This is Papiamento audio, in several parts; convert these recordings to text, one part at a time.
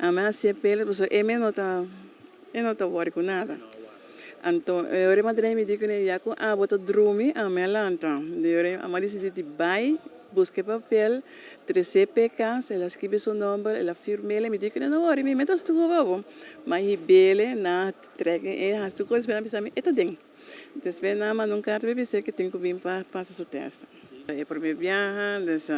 Ami a hasié p'el pasobra e mes no ta e no ta wòri ku nada. Anto e ora e madre mi di kuné, ya ku abo ta drumi, ami a lanta. Di ora ami a disidí di bai buska e papel, tres'é p'e kas, el a skibi su nòmber, el a firm'é, mi di kuné, no wòri, mi mes ta stuvo pa bo. Mi a hib'é na trèk e hasi tur kos, despues nan a bisa mi, e ta den. Despues nan a manda un karta pa bis'é ke tin ku bin pa pasa su tèst. E promé biaha, des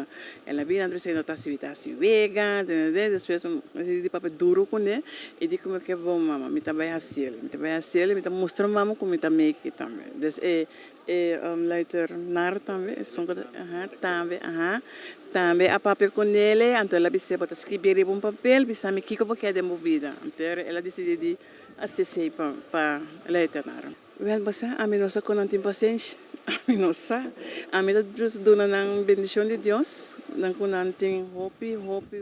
el a bini, nan ta bis'é no ta hasi ta hasi wega, despues mi a di papia duru kuné i di kuma ke bon mama mi ta bai hasiel, mi ta bai hasiel i mi ta mustra mama ku mi ta meki tambe. Des e e luiter nar tambe esun ku ta aha tambe aha tambe a papia kunele, anto el a bis'é bo ta skibi riba un papel bisa mi kiko bo ke den bo bida. Anto el a disidí di hasi esei pa pa luiter nar. Wèl bo sa, ami no sa kon nan tin pasenshi. Ami no sa. Ami ta just duna nan bendishon di Dios, nan ku nan tin hopi, hopi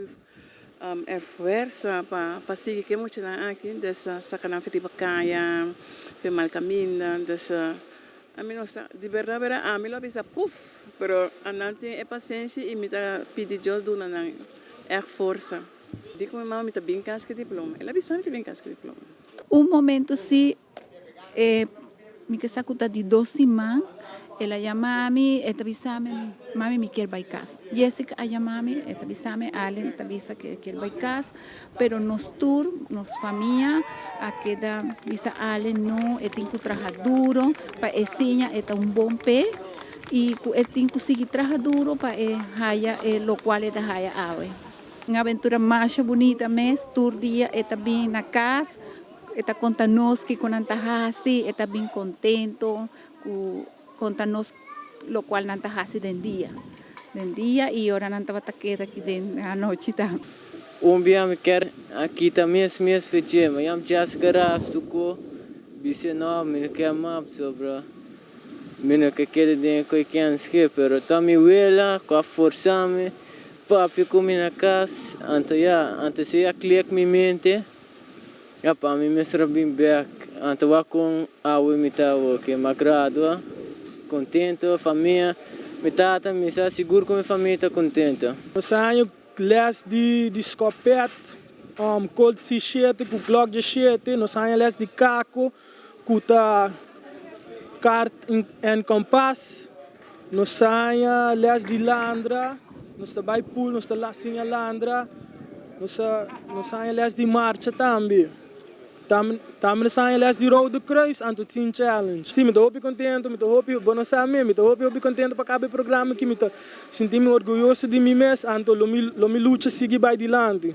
e fuersa pa pa sigui ku e muchanan aki. Dus saka nan for riba kaya, for mal kaminda. Dus ami no sa. Di bèrdat bèrdat ami lo a bisa puf, pero nan tin e pasenshi i mi ta pidi Dios duna nan ègt forsa. Di ku mi mama mi ta bin kas ku e diploma. El a bisa mi ta bin kas ku e diploma. Un momento si mi ke sa ku ta di 2 siman el a yama mi, e ta bisa mi, "Mami, mi kier bai kas." Jessica a yama mi, e ta bisa mi, Allen ta bisa ku e kier bai kas, pero nos tur, nos famia a keda bisa Allen no, e tin ku traha duru pa e siña e ta un bon p'e i ku e tin ku sigui traha duru pa e haya e lokual e ta haya awe. Un aventura mas bunita mes, tur dia e ta bin na kas, e ta konta nos kiko nan ta hasi, e ta bin kontentu ku konta nos lokual nan ta hasi den dia. Den dia i ora nan tabata keda aki den anochi tambe. Un dia mi kier a kita mes mes feche, ma yam Jessica rasto ko bise no, mi no kier mas sobra mi no ke keda den koe kenske, pero ta mi wela ku a forsa mi papia ku mi na kas, anto ya, anto si a klik mi mente, ya pa mi mester a bin bek, anto wak kon awe mi ta awo ke mi a gradua, kontento, famia, mi tata mi sa sigur ku mi famia ta kontento. Nos a haña les di skopet, Colt C7 ku Glock 17, nos a haña les di kako ku ta kaart en kompas, nos a haña les di landra, nos ta bai pool, nos ta siña landra, nos a haña les di marcha tambe. Tambe nos a haña les di Rode Kruis anto Teen Challenge. Si, mi ta hopi kontentu, mi ta hopi, bo no sa mi, mi ta hopi hopi kontentu pa kaba e programa aki, mi ta sinti mi orguyoso di mi mes, anto lo mi lucha sigui bai dilanti.